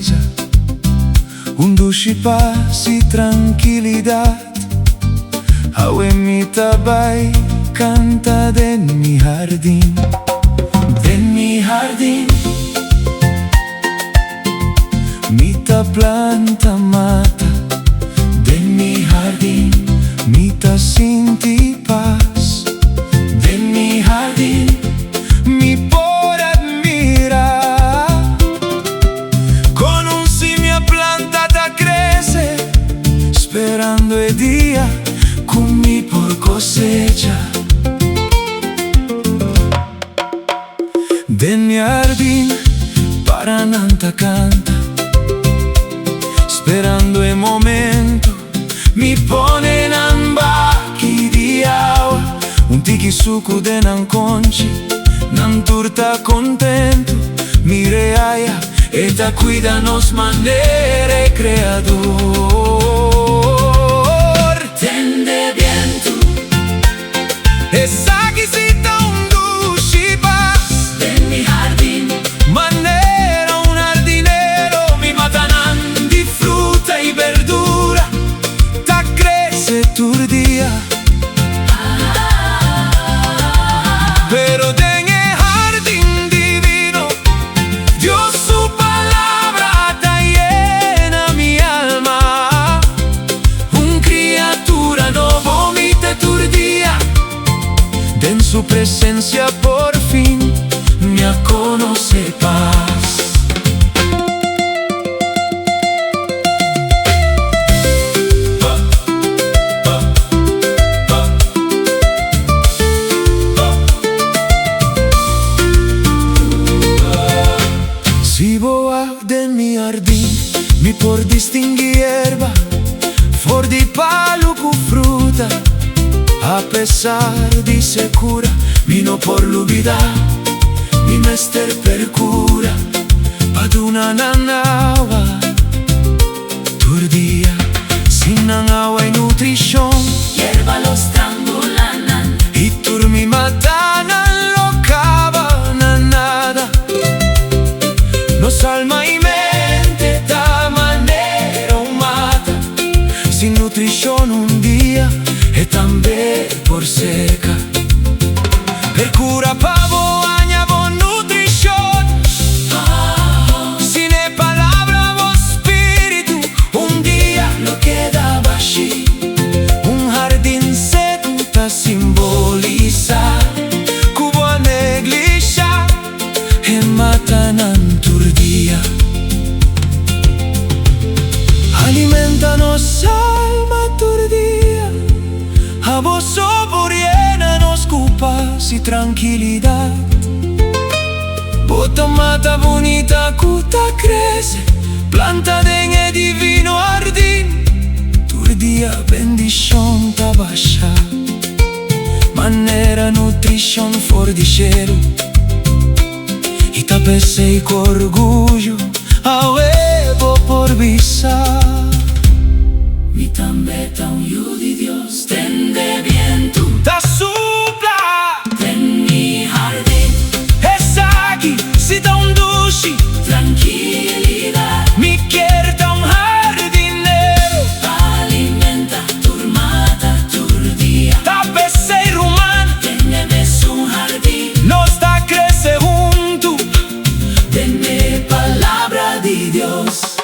brisa, un dushi pas i trankilidat. Awe mi ta bai kanta den mi hardin. Den mi hardin mi ta planta mata. Den mi hardin mi ta sinti pas. Den mi hardin mi por atmirá kon un simia plantá ta krese, sperando e dia ku mi por kosechá. Den mi hardin paranan ta kanta, sperando e momento mi pone nan baki di awa, un tiki suku den nan konchi, nan tur ta kontentu. Mir'é aya, e ta kuida nos manera e Kreador. Tende bientu. Esaki si ta un dushi pas. Den mi hardin. Manera un hardinero, mi matanan di fruta i berdura ta krese tur dia. Pero den e hardin divino, Dios su palabra ta yena mi alma. Un kriatura nobo mi ta tur dia. Den su presensia por fin mi a konosé pas. Si bo wak den mi hardin, mi por distinguí yerba for di palu ku fruta. Apesar di sekura, mi no por lubidá, mi mester perkurá pa duna nan awa tur dia. Sin nan awa i nutrishon, Yerba lo strangulá nan. I tur mi matanan lo kaba na nada. Nos alma i mente ta manera un mata. Sin nutrishon un dia e tambe por seka. Perkurá pa bo haña bo nutrishon. Sin e palabra bo spiritu un dia lo keda bashí. Un hardin seku ta simbolisá ku bo a neglishá e matanan tur dia. Alimentá nos alma tur dia. Abo so por yena nos ku pas i trankilidat. Bo ta mata bunita ku ta krese, plantá den e divino hardin. Tur dia bendishon ta basha, manera nutrishon for di shelu. I ta p'esei ku orguyo awe bo por bisa. Mi tambe ta un yu di Dios. Tende bientu. Ta supla. Den mi hardin. Esaki si ta un dushi. Trankilidat. Mi kier ta un hardinero. Alimentá tur mata tur dia. Ta p'esei ruman. Den e mesun hardin. Nos ta krese huntu. Den e palabra di Dios.